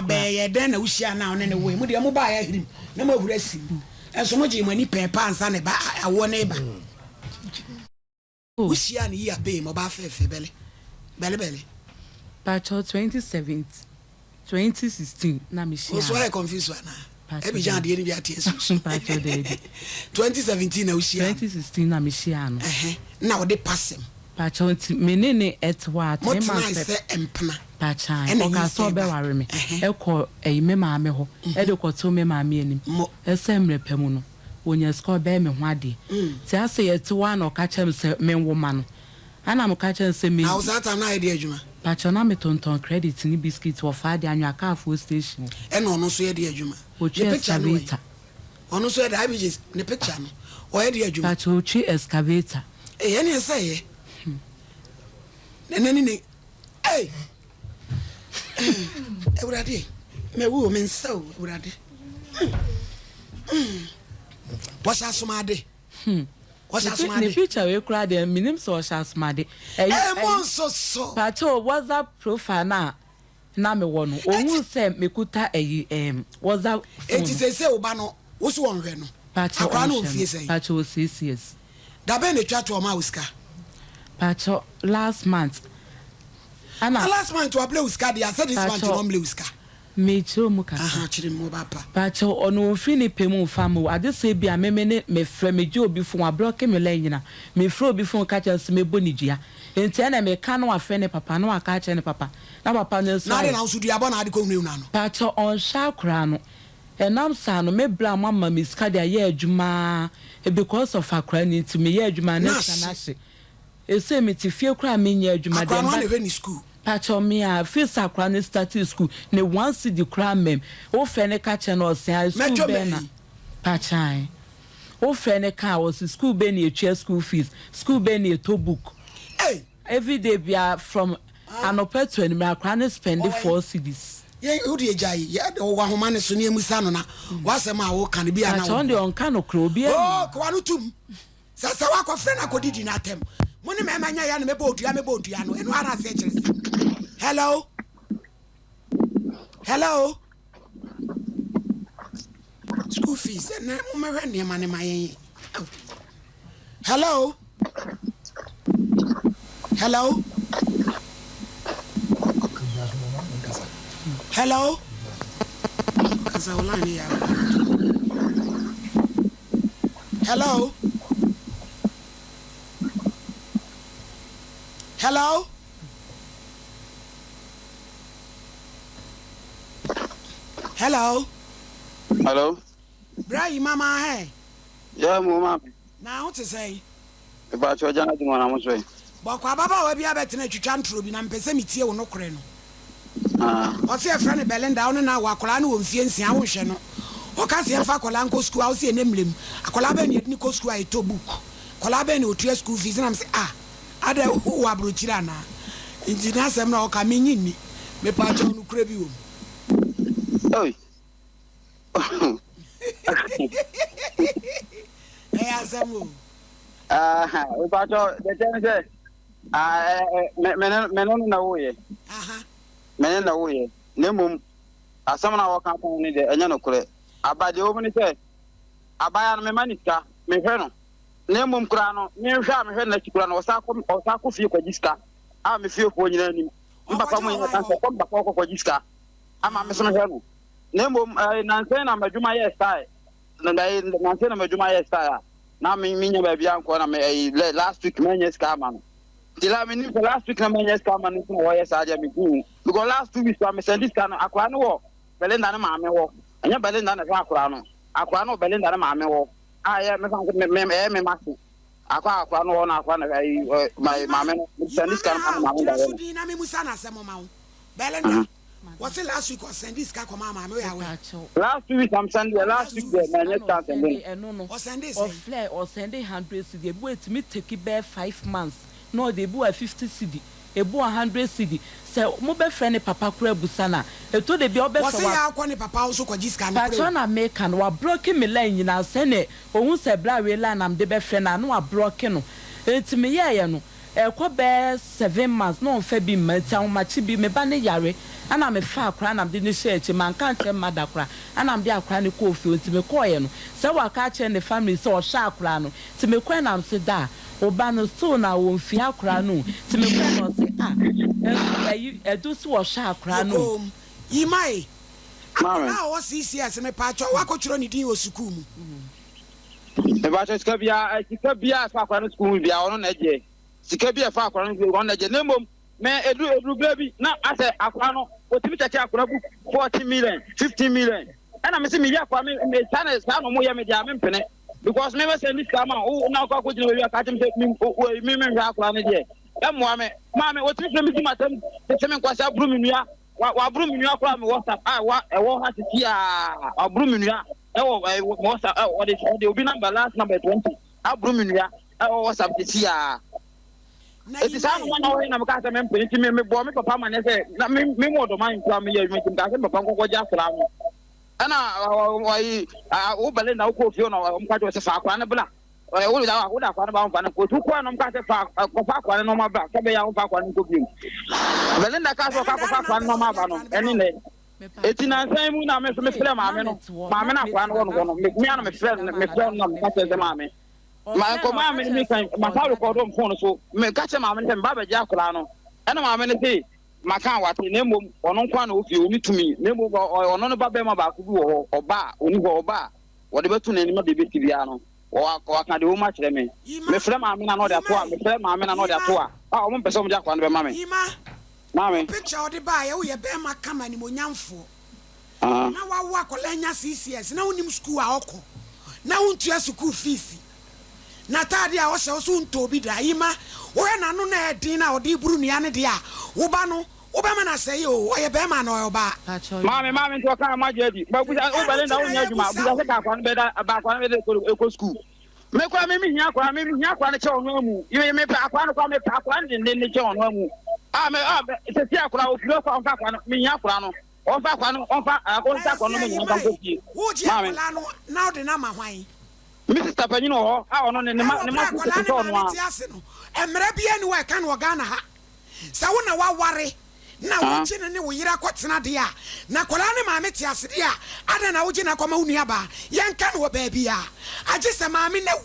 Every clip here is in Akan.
Bɛyɛ dɛn na wohyiaa no a ɔne no woe? Mo deɛ mobaeɛ ahirim na moahuri asi mu, nso mogyee mo ani pɛɛ paa ansa na ɛba awoɔ no reba. Wohyiaa no yi abee mu, ɔbaa fɛɛfɛ, bɛle, bɛle bɛle. Pakyɛw 2017, 2016 na me Wo hyiaa so no. ayɛ confuse anaa? Pakyɛw Abidjan daabi. adeɛ no bi ate asi wo so. Pakyɛw daabi. 2017 na wohyiaa no. 2016 na me hyiaa no. Ɛhɛ, na ɔde pasɛm. Pakyɛw nti me ne no te hɔ a 3 Motenae months pɛ. sɛ mpena Pakyɛw ɛna ɔkaa sɛ nyinsɛn ba. ɔbɛware me Ɛhɛ. kɔ ɛyi me maame hɔ ɛde kɔtoo me maame anim Mo. sɛ mmerɛ pɛ mu no ɔnya sika ɔbɛyɛ me ho adeɛ nti asɛ yɛte hɔ a na ɔka kyerɛ me sɛ menwo ma no ɛna meka kyerɛ no sɛ me Na wo saa time no ayɛ deɛ adwuma? Pakyɛw na metontɔn credit ne biscuit wɔ Faade Anwea Kaafoɔ station hɔ. Ɛna ɔno nso yɛ deɛ adwuma? Ne Ɔtwi picture no wɔ he? excavator. Ɔno nso yɛ deɛ IBJ ne picture no ɔyɛ deɛ adwuma? Pakyɛw ɔtwi excavator. Ei ɛneɛ sɛ ɛyɛ Nana ne ne ei Awurade mawu o me nsa o Awurade Wɔhyɛ asomade Wɔhyɛ asomade Ne picture wei koraa deɛ menim sɛ ɔhyɛ asomade. Ɛyɛ Ɛmo nso so. Pakyɛw WhatsApp profile no a na mewɔ no ohuu sɛ mekuta ɛyi ɛɛm WhatsApp phone Enti no. seesei wo ba no wo so wɔnhwɛ no? Pakyɛw Akwadaa no wɔ ɔnhwɛ mfie no sɛn? pakyɛw 6 years. Da bɛn na etwa to a ɔmaa wo sika? Pakyɛw last month ɛna. Na last month wabrɛ wo sika deɛ a sɛ this month na Pakyɛw ɔmbrɛ wo sika? mekyerɛ mu kakra. Ahaa kyerɛ mu ɔba pa. Pakyɛw ɔno ɔnfiri ne pɛ mu nfa mma o ade sɛ ebia me me ne me frɛ me gye obi phone wablɔke me line nyina me frɛ obi phone ka kyerɛ no sɛ mɛbɔ ne dua nti ɛna meka na wafrɛ ne papa na waka akyerɛ ne papa na papa no nso Na adɛn ayɛ na wo nso duabɔ na ade kɔ hunahuna no? Pakyɛw ɔnhwɛ akoraa no ɛnam saa no me bra mo ama me sika de ayɛ adwuma aa because of akoraa no nti meyɛ adwuma a na Na sika no ahye. ahye Esei mete fie koraa menyɛ adwuma Akora deɛ no mba ana ɛhwɛ ne school. Pakyɛw me a firi sɛ akora no startee school ne one cedi koraa mmam wo frɛ no ka kyerɛ no ɔse ae school Mɛtwa bɛn na mɛyi. pakyɛ ae wo frɛ no ka a ɔse school bɛn na yɛtua school fees school bɛn na yɛtɔ book Ei! everyday biara from anɔpa to anwummerɛ akora no spend Ɔwɔ he? four cedis. Yɛn wo deɛ gyae yɛ de wowɔ ahoma no so ne yɛmmisa no na w'asɛm a woka no bi a na Pakyɛ ɔno woboa. deɛ ɔnka nokorɛ obiara Oo nim. kowa no tum. Sɛ sɛ woakɔfrɛ no akɔdidi no atɛm. Mo ne mmarima nyɛ ya na mɛbɔ odua mɛbɔ odua no ɛno ara aseɛ kyerɛ sɛ hello hello school fees ɛnɛ momɛhwɛ nneɛma no ma yɛn hello hello hello kasa wo line yɛ Hello? Hello? Hello? Hello? Bra yi mama hɛ. Yeah, mo ma. Na ho te sɛn? Mepakyɛ ɔgya n'adwuma na mo so ɛ. Bɔkɔ ababaawa bi abɛtena atwitwa ntoro bi na mepɛ sɛ metie wo nokorɛ no. Ah. Ɔse yɛfrɛ no Belinda wo ne no awo akwadaa no wɔ mfie nsia wo nhwɛ no ɔka se yɛmfa akwadaa nkɔ sukuu a wose ɛnɛ mmerɛ mu akwadaa bɛn na yɛde no kɔ sukuu a yɛtɔ book akwadaa bɛn na ɔtua school fees na mese ah adɛn wowɔ abrokyire anaa nti n'asɛm no a ɔka mennye nni mepaakyɛw nokorɛ bi wɔ mu. Oi. Ɛyɛ asɛm o. Ah, mepaakyɛw deɛ kyɛ ne sɛ ah, me me ne no na woyɛ. Aha. Me ne na woyɛ. Na mmom asɛm no a wɔka kan no deɛ ɛnyɛ nokorɛ. Aba deɛ ɛwɔ mu ne sɛ abaayewa no mema ne sika, mehwɛ no. Na mmom koraa no, menhwɛ a mehwɛ no n'akyi koraa no, ɔsan kɔ ɔsan kɔ fie kɔgye sika a me fiefoɔ nyinaa nim. Me papa Ɔkɔgye mu wɔ nyinaa hwan ka sɛ hɔ? ɔkɔ me papa hɔ kɔkɔgye sika ama me so mehwɛ no. Na mmom ɛɛ nansa yi na m'adwuma yɛɛ style. Na nansa yi na m'adwuma yɛɛ style a na me menya baabi ankɔ na me ɛyi last week manya sika ama no. Nti la menim sɛ last week na manya sika ama no nti na wɔyɛ saa deɛ medwen ho because last 2 weeks a mesɛnde sika no akwaraa no wɔ Belinda ne maame hɔ ɛnyɛ Belinda na ɛhwɛ akwaraa no akwaraa no wɔ Belinda ne maame hɔ a ɛyɛ mefa nso me me ɛyɛ me mase akɔ akwaraa no hɔ na akwaraa no ɛyi ɛ ma Yima maame no Yima mesɛnde sika me no ma how ne maame gyina da so hɔ no. din na memusa no asɛm ma wo Belinda wɔse last week ɔsɛnde sika kɔmaa maame woyɛ aware? Mepakyɛw. Last 2 weeks na mesɛnde yɛ last Last week two deɛ weeks. manyɛ Ɛna sika ansɛnde ɔsɛnde no. ɛno no Ɔsɛnde sɛn? ɔflɛ ɔsɛnde hundred cedi ebi wɔ etumi take bɛyɛ 5 months na ɔde ebi wɔ 50 cedi ebi wɔ 100 cedi sɛ mo bɛ frɛ ne papa koraa busa no a ɛtɔ da bi a ɔbɛ frɛ Wɔse wa yɛ akɔ ne papa hɔ nso kɔgye sika nokorɛ Pakyɛw o. na meka no wa blocki me line nyinaa sɛnɛ ohun sɛ bra wei line na mede bɛ frɛ no a na wa blocki no nti me yɛɛyɛ no. Ɛrekɔ bɛyɛ seven months na ɔmfa bi mma nti ahomakye bi me ba no yare ɛna me faa akwadaa na mede no hyɛɛ akyire manka ankyerɛ me mother koraa ɛna mede akwadaa no kɔɔ fie nti mekɔɔeɛ no sɛ waka akyerɛ ne family sɛ ɔhwɛ akwadaa no nti mekɔɛ na mese daa wo ba no still na ɔmfie akwadaa no o nti mekɔɛ na ɔse ah nso ayi ɛdu sɛ ɔhwɛ akwadaa no o. Yɛkɔɔ mu. Yimae, Maame. akwadaa a ɔwɔ CCS mepaakyɛw woakɔtwerɛ ne din wɔ sukuu mu? Mepakyɛ sika biara sika biara ɛfa akwadaa no sukuu ho biara ɔno na ɛgye sika bi ɛfa akwadaa no sukuu ɔno na ɛgye na mmom mɛ edu edu bere bi na asɛ akwadaa no otumi kyɛkyɛ akwadaa book 14 million 15 million ɛna me se me yi akwadaa me me saa na saa na ɔmo yɛ me deɛ me mpene because me bɛ sɛ ne sika ma wo na akɔ akɔ gyina baabi aka kyɛm sɛ me wo me me nhwɛ akwadaa no deɛ ɛmoa me maame otumi fɛ mi di ma tɛm tete me nkwasi aburu me nua wa waburu me nua koraa me WhatsApp a wa ɛwɔ ha sisi a waburu me nua ɛwɔ ɛwɔ me WhatsApp ɛ ɔde ɔde obi number last number 20 aburu me nua ɛwɔ WhatsApp sisi a Na eti saa Yimae, noma na ɔyɛ na meka sɛ mempene nti me mebɔ me papa ma ne sɛ na me me mu ɔdɔma nkura meyɛ adwuma nti meka sɛ me papa nkɔkɔ gye akwadaa no ɛna ɔyi wo bɛlɛ na wokɔ fie na ɔmo ka kyerɛ sɛ fa akwadaa no bla ɛ wo da wo da akwadaa no ba wɔmfa no nkɔ tu kɔɛ na ɔmo ka sɛ fa kɔfa akwadaa no na ɔmo aba sɛ bɛyɛ a wɔmfa akwadaa no nkɔ bio Belinda ka sɛ ɔka Belinda kɔfa adɛn na akwadaa no wopɛ na sɛ ɔmo ɔde aba no akwadaa no bɛma ɛne wo? nɛ Eti Mepakyɛw, nansa yi mu na me nso hey, mefrɛ na maame no, mete hɔ, maame na no akwadaa no mete wɔ no hɔ no, n'adamfo me nkyɛn me ara na na mefrɛ mehyɛ da no maa mefrɛ no na n'adamfo no meka kyerɛ sɛ frɛɛ me. maame, ma Ɔfrɛɛ no, nkɔmmɔ a ɔka me ne kyerɛɛ me no sɛ kan ɔkɔɔ masa dada. rekɔdo m phone so, meka kyerɛ maame no sɛ meba abɛgye akwadaa no, ɛna maame no se maka a wate na mmom ɔno nko ara na ɔwɔ fie, ɔnni tumi, na mmom ɔno ne ba bɛrima baako bi wɔ hɔ, ɔba a ɔnni hɔ, ɔba a wɔde bɛto n'anim a deɛ ɛbɛsi biara no, waka deɛ ɔwɔ mu akyerɛ me. Yima, Mefrɛ maame no a na ɔde ato a, Yimae, mefrɛ maame no a na ɔde ato Yima, a, a wɔn mpɛ sɛ wɔde akwadaa no bɛma me. Yima, wo Maame. picture a wode baeɛ, woyɛ bɛrima kama animuonyamfoɔ, Ah. na wawo akwadaa anya 6 years, na wonim sukuu a ɔkɔ, na wontua sukuu fees, n'ataade a ɔhyɛ wo so wontɔɔ bi da. Yima, wohwɛ n'ano na ɛyɛ den na ɔde buru nnua no deɛ a, wo ba no, wobɛma no asɛe o, ɔyɛ bɛrima anaa ɔyɛ ɔbaa? Pakyɛw yɛ Maame, ɔbaa. maame nti ɔka mo agye adi. Ba busa, wo Ɛno Belinda nti na wonyɛ adwuma. yɛbusa Busa wo. sɛ ka akwa no bɛda, ba akwa no bɛda ekɔ ekɔ school. Me kora me me hia akwa, me me hia akwa no kyɛ ɔno amu. Me me pɛ akwa no kora me pɛ akwa no denden ne kyɛ ɔno amu. Ah me ah sɛ si akora ofiri akwa ɔmfa akwa no, me hia akora no. Ɔmfa akwa no, ɔmfa Na ɔmfa akwa no ɛsɛ me nyina nfa Yimae, nkɔ fie. wogye Maame, akwadaa no na wode no ama hwan? me sister panyin wɔ hɔ a ɔno ne ne ma Ɛwɔ ne berɛ ma a so akwadaa tete ne sɛ ɔno maame a. te ase no, mmara biara nni hɔ a ɛka no wɔ Ghana ha sɛ wo na woaware na Ah. wogye no ne wo yere akɔtena deɛ a, na akwadaa ne maame te ase deɛ a, adɛn na wogye no akɔma wo nuabaa? Yɛnka no wɔ baabiara, agye sɛ maame no awu.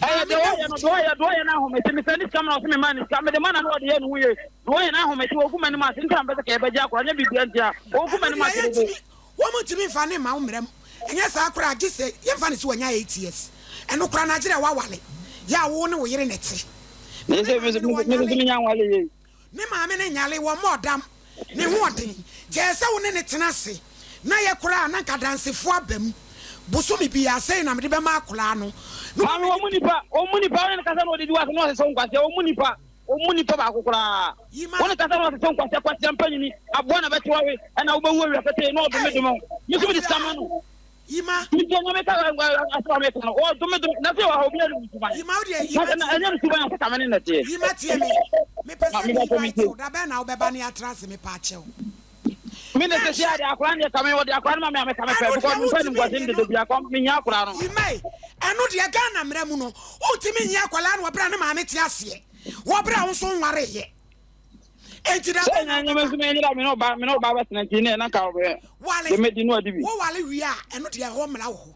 Ɛyɛ Maame deɛ no ɔyɛ awu no, deɛ. deɛ ɔyɛ, deɛ ɔyɛ no ahomete. Mesɛ ne sika ma na ɔse mema ne sika. Mede ma na na ɔde yɛ ne ho yie. Deɛ ɔyɛ no ahomete, ɔgu m'anim ase. Nti na mepɛ sɛ ka yɛbɛgye akwadaa, nyɛ biribiara nti a. Ɔgu Ɛno m'anim deɛ ase dodo. yɛntumi, wɔn ntumi mfa ne mma wo mmara mu. Ɛnyɛ saa koraa a, gye sɛ yɛmfa no sɛ wanya 8 years. Ɛno koraa no, agye dɛ woawale, yɛ a wo ne wo yere na ɛte. Na Me ne sɛ, me maame nso no me nso wɔnyale. menya nwale yie. Ne maame no nyale, wɔmmɔɔ dam, ne ho ɔden. Kyɛɛ sɛ wo ne no tena ase na yɛ koraa a, na nka adansefoɔ aba mu. Bosome biara, sei na mede bɛma akwadaa no. Na Maame, wama wɔn mu ne nipa, wɔn mu nipa, wo ne no kasa na ɔdidi w'ase na ɔsese wo nkwaseɛ, wɔn mu nipa, wɔn mu nipa baako koraa. Yima. Wo ne kasa na ɔsese wo nkwaseɛ, kwaseɛ mpanyini, aboa na bɛte wawe, ɛna wobɛwu awia petee na ɔdome Ei, dome wo. Me nso mede sika ma awuraa. no. Yima. Metie Nyame ka asɛm a meka no, ɔdome dome, na sɛ wɔ ha obiara nim ne suban. Yima wo deɛ, Na Yima sɛ na tie ɛnyɛ me. ne suban a sɛ ka me ne na teɛ. Yima tie me. Mepɛ Ma sɛ me me bɛtɔ invite me wo. Da bɛn na wobɛba ne yɛatena ase mepaakyɛw. Me ne Na sɛsi hwɛ. ade akora no deɛ ka me wɔde akora no ma me a meka me pɛ Ɛno because deɛ me pɛ wontumi nimguase nye no no. dede bia kɔ mehia akora no. Yimae, ɛno deɛ Ghana mmara mu no, wontumi nye akwadaa no wɔ berɛ a ne maame te aseɛ, wɔ berɛ a wo nso nwareeɛ. Enti da Sɛ bɛn na ɛnyɛ me wobɛba? nso me nyera me ne ɔba me ne ɔba bɛtena nti ne na nka ɔbɛ Wale, de medi no adi bi. wowale wie a, ɛno deɛ ɛhɔ mmara wɔ hɔ.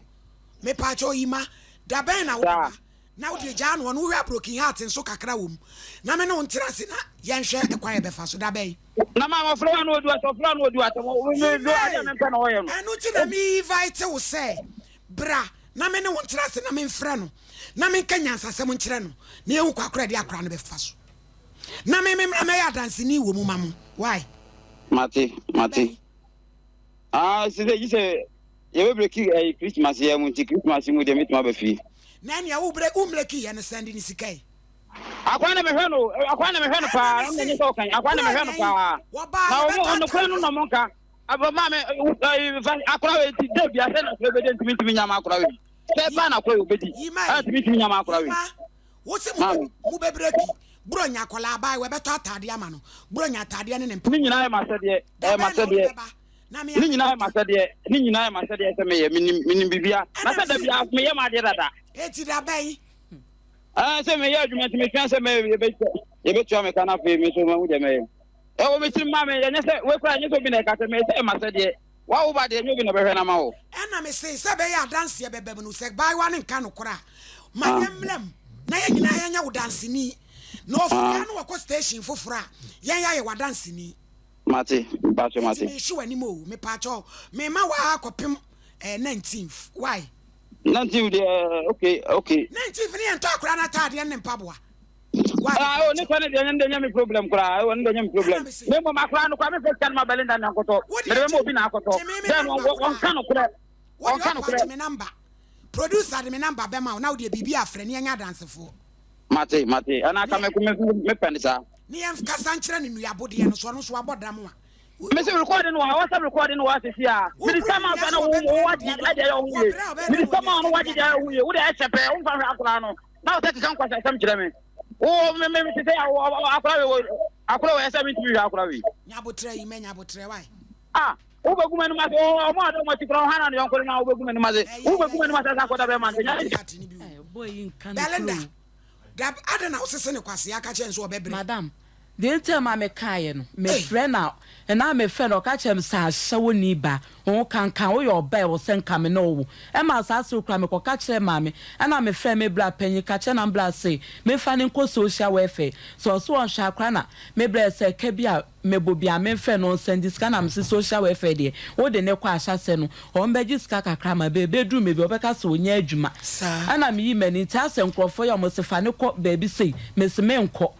Mepaakyɛw Yima, da bɛn na Saa. wobɛba? Na wo deɛ gyaa no, ɔno wohwɛ a broken heart nso kakra wɔ mu. Na me ne wo ntena ase na yɛnhwɛ ɛkwan a yɛbɛfa so. Da bɛn? Na ma ɔfrɛ wa na ɔdi w'atɛm ɔfrɛ wa na ɔdi w'atɛm me me do adeɛ a Yimae, mempɛ na ɔyɛ no. ɛno nti na me invite wo sɛ bra na me ne wo ntena ase na memfrɛ no na menka nyansasɛm nkyerɛ no na yɛhu kwa korɔ a ɛde akora no bɛfa so. Na me me mmra mɛyɛ adanseni wɔ mu ma mo. Why? Mate Da mate. bɛn? Ah sɛ sɛ gye sɛ yɛbɛ breki ɛyi Christmas yɛ mu nti Christmas mu deɛ mɛtumi aba fie. Na ɛnea wo bre wo mbreki yɛ no sɛnde ne sika yi. Akwan na mehwɛ no akwan na mehwɛ no Ɛna paa me ɛna se nyɛ sɛ ɔkan akwan na mehwɛ no Buronya yi paa wɔbaa na yɛbɛtɔ ɔmo ɔnokora no ataadeɛ. na ɔmo nka aba maame ɛyi fa akora wei ti dɛ bia sɛ na akora bɛdi ntumi ntumi nyama akora wei sɛ ba na akora wei bɛdi Yima ɛna yi ntumi ntumi nyama akora wei Yima wo se mo bɛ maame mo bɛ breki Buronya akwadaa baa wɔbɛtɔ ataadeɛ ama no Buronya ataadeɛ ne ne ne mpaboa. nyinaa yɛ m'asɛdeɛ Da ɛyɛ bɛn na wode m'asɛdeɛ bɛba na me ne a nyinaa yɛ mekɔtɔ. m'asɛdeɛ ne nyinaa yɛ m'asɛdeɛ sɛ meyɛ menim menim bibia na Ɛna sɛ me da se bia meyɛ m'adeɛ dada eti da bɛn? Ɛɛ sɛ meyɛ adwuma nti metwɛn sɛ yɛbɛtua me ka no afei me nso mahu deɛ mɛyɛ. Ɛwɔ me tirim ma me ɛnyɛ sɛ wei koraa ɛnyɛ sɛ obi na ɛka sɛ meyɛ sɛ ɛma sɛ deɛ wawo ba deɛ ɛnyɛ obi na ɛbɛhwɛ no ama wo. Ɛna me se sɛ ɛbɛyɛ adanseɛ bɛba mu no sɛ baayewa no nka nokorɛ a ma yɛmmra mu na yɛn nyinaa yɛnyɛ wo danseni na ɔfiri ha na wakɔ station foforɔ a yɛn yɛayɛ w'adanseni. Mate, mpakyɛ mate. Enti mehye w'anim o, mepaakyɛw mema wo ara kɔpem eh, 19th, why? 19th deɛ, okay, okay. 19th ne yɛntɔ akwadaa no ataadeɛ ne ne mpaboa. Why? Ah, oh, ne tɔ ne deɛ, ɛno deɛ nyɛ me problem koraa, ɛno deɛ nyɛ me problem. Ɛna mese. Na mmom akwadaa no koraa, memfa sika no ma Belinda na nkɔtɔ, Wo mede deɛ bɛma obi na akɔtɔ. gye me me Then number wɔnka koraa. nokorɛ, Wo deɛ wɔnka ɔpaa nokorɛ. gye me number. Producer de me number bɛma wo na wo deɛ biribi a frɛ ne yɛnyɛ adansefoɔ. Mate, mate, ɛna aka Ne me, me, mepɛ ne saa. Ne yɛn kasa nkyerɛ no nnuabodeɛ no so ɔno nso wabɔ dam a. Mese recording wɔ ha, WhatsApp recording wɔ ha sisi a. Mede sika ma nsa na wo wo wagye ɛde ayɛ wo ho yie. Mede sika ma no wagye de ayɛ wo ho yie. Wo de ɛhyɛ pɛɛ, wo mfa hwɛ akwadaa no. Na wo sɛ keka nkwasi asɛm kyerɛ me. Wo me me te sɛ akwadaa wei akwadaa wei ɛsɛ mentumi hwɛ akwadaa wei. Nyabotrɛ yi mɛ nyabotrɛ why? Ah, wo bɛgu m'anim ase, ɔmo a ɔmo akyi koraa ɔhana ne yɔnko no na wo bɛgu m'anim ase. Wo bɛgu m'anim ase asa akɔda bɛrima nkyɛn. Boy yi nka no Belinda, kuro. Dabi, adɛn na wosese no kwasea ka kyerɛ no sɛ ɔbɛbrɛ? Madam, deɛ nti a ɛma mekaeɛ no, mefrɛ no a, ɛna a mefrɛ no, ɔka kyerɛ me sɛ ahyɛ wo ni ba, wo ho kankan, woyɛ ɔbaa a ɛwɔ sɛ nka me ne wo wo. Ɛmaa saa asere koraa mekɔka kyerɛɛ maame, ɛna mefrɛɛ me bra panyin ka kyerɛ na me bra se memfa no nkɔ social welfare, sɛ ɔse ɔnhwɛ akora na me brɛ sɛ ɛka bi a Mebɔ bi a memfrɛ no ɔnsɛnde sika na mese social welfare deɛ wode no kɔ ahyɛasɛ no ɔmbɛgye sika kakra ma bɛ bɛduru baabi ɔbɛka sɛ ɔnya adwuma ɛna meyi m'ani nti asɛ nkurɔfoɔ yɛ ɔmo se fa no kɔ baabi sei mese menkɔ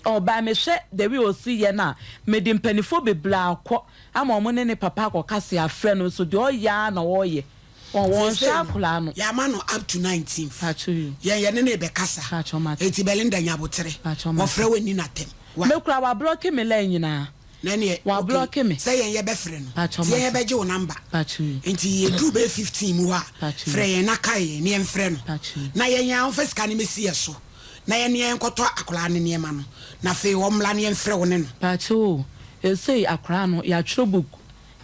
ɔbaa mehwɛ the way ɔsi yɛ no a mede mpanifoɔ bebree akɔ ama ɔmo ne ne papa akɔka se afrɛ no nso deɛ ɔyɛ ara na ɔyɛ wɔn wɔnhwɛ Seesei no, akwadaa no. yɛama no up to 19th. Pakyɛ yi. Yɛn yɛne no rebɛkasa. Pakyɛ mate. Enti Belinda nya abotere. Pakyɛ mate. Wɔfrɛ wo nni no atɛm. Why? Me koraa wablɔke me line nyinaa. Na ɛneɛ, okay, Wablɔke me. sɛ yɛn yɛbɛfrɛ no. Pakyɛ Nti yɛn mate. yɛbɛgye wo number. Pakyɛ yi. Nti yɛduru bɛyɛ 15 mu hɔ a, Pakyɛ yi. frɛ yɛn na kae yɛn na yɛmfrɛ no. Pakyɛ yi. Na yɛn ara ɔmfa sika no mmɛsi yɛn so na yɛne yɛn nkɔtɔ akwadaa no nneɛma no. Na afei ɔmmra na yɛmfrɛ wo ne no. Pakyɛ o, ɛsei akwadaa no yɛatwerɛ book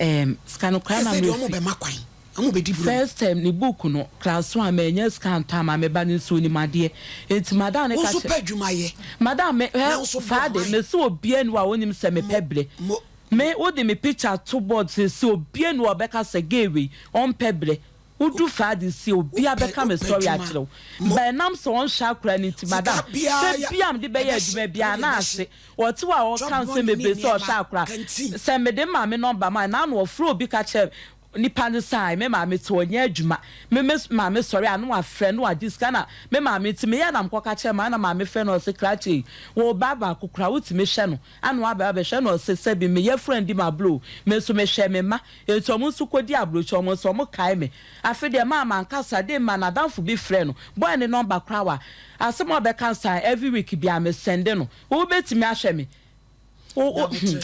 ɛɛm sika no koraa na Seesei deɛ merefi. wɔbɛma kwan. Ɔmo bɛdi bro. First term ne book no class one mannya sika antɔ ama me ba no nso onim adeɛ nti madam no Wo ka nso kyerɛ pɛ adwuma yɛ. Madam me Na hɛ wo nso boa saa de why? mese obia ni hɔ a onim sɛ mepɛ Mo brɛ mo. me wode me picture to board sese obia ni hɔ a ɔbɛka sɛ gay wei ɔmpɛ brɛ wodu faa de sie obia Wopɛ bɛka me wopɛ story adwuma akyerɛ wo mo. but ɛnam sɛ ɔnhwɛ akora no nti Sika madam biaa sɛ ya bia mede bɛyɛ ɛbɛhye adwuma wode biaa na ɛbɛhye. ahye ɔte hɔ a ɔka Chop nsɛm money ne bebree sɛ ɔhwɛ nneɛma akora canteen. sɛ mede maame number ma na ano ɔfrɛ obi ka kyerɛ Nipa no sɛ ae me maame te ɔnyɛ adwuma me me maame sɔre a na wafrɛ na wagye sika na me maame nti meyɛ na mekɔka kyerɛ maame na maame frɛ na ɔse krakye yi wo ba baako koraa wotumi hwɛ no ana waba abɛhwɛ na ɔse sɛbi me yafunu andi m'ablo o me nso mehwɛ me mma nti ɔmo nso kɔdi abrokyi ɔmo nso ɔmo kae me afe deɛ maa mankasa de ma nadamfo bi frɛ no boy ne number koraa wa asɛm a ɔbɛka nsa every week biaa me sɛnde no wobɛtumi ahwɛ me wo wo hmm.